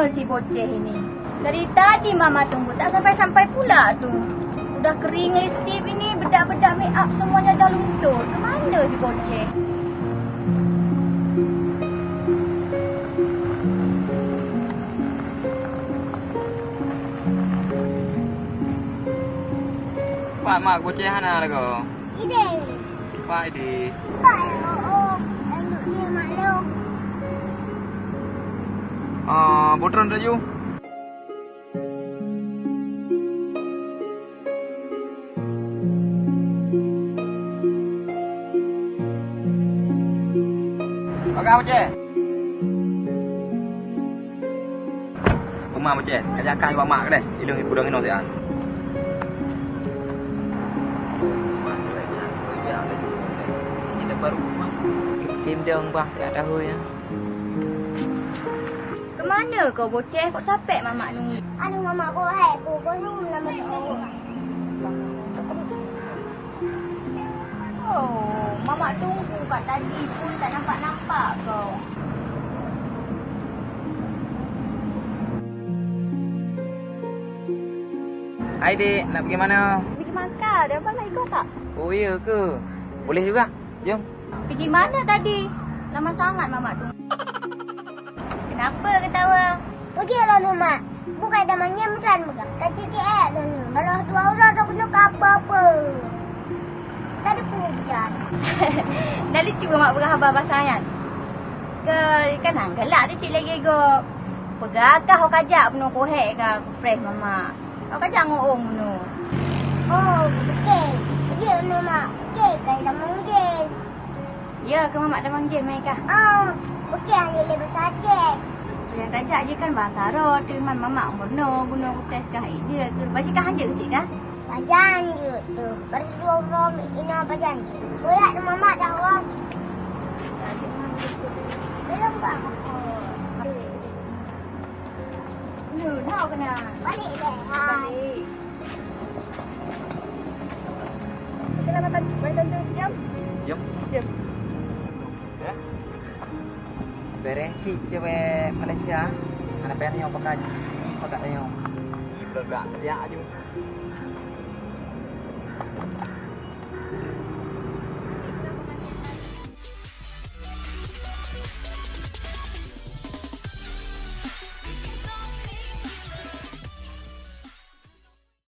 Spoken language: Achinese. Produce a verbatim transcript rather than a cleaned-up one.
Si Boceh ini. Dari tadi Mama tunggu, tak sampai-sampai pula tu. Udah kering lipstik ini, bedak-bedak make up semuanya dah luntur. Ke mana si Boceh? Pak, Mak, Boceh hana lagoe. Ideh. Pak, Ideh. Pak, oh, oh. Lanjut dia, Mak, lo. Ah, botron laju. Peugah, Boceh. Uma, Boceh, ka jakai bak mak keudeh, ilong ipudong inoe siat. Tim dong bah siat tahu ya. Kemana kau, Boceh? Kok capek Mamak nunggu? Aduh, Mamak, kok hai ku, kau nunggu lama tu. Oh, Mamak tunggu kat tadi pun tak nampak-nampak kau. Hai, Dek, nak pergi mana? Pergi makan, ada apa nak ikut tak? Oh, iya ke? Boleh juga. Jom. Pigi mana tadi? Lama sangat Mamak tu. Kenapa ketawa? Pergi lom, Mak. Bukai damang nyan meutan meuga. Ka cicik eh lom. Kalau dua uroe tu kena ka apa-apa. Tadi pujan. Dah lucu Mak peugah haba pasal nyan. Ke kan hang galak tu cik lagi go. Peugah kah ho kajak bunoe kohek ka kupreh Mamak. Awak kajak ngon ong bunoe. Oh, oke. Jeuet nyoe, Mak. Oke, kai tamong jén. Ya, keu Mamak tamong jén, mai kah? Oh, oke, hana lé bahasa Aceh. Nyang kajak jih kan bahasa Arab, teuma Mamak bunoe, bunoe kutes kah ijeuet. Keu basi kah hanjeuet keu cik kah? Pajan jeuet tu. Baru dua uroe inoe pajan jeuet. Boyak tu Mamak dah wah. Belum, Bang. Nyoe, na keunan. Balik deh. Balik. Kita makan, makan tu, jom. Jom. Jom. Ya. Beres cit cewek Malaysia. Anak payah nyoe pakai. Pakai nyoe. Ih, berak, ya, aju.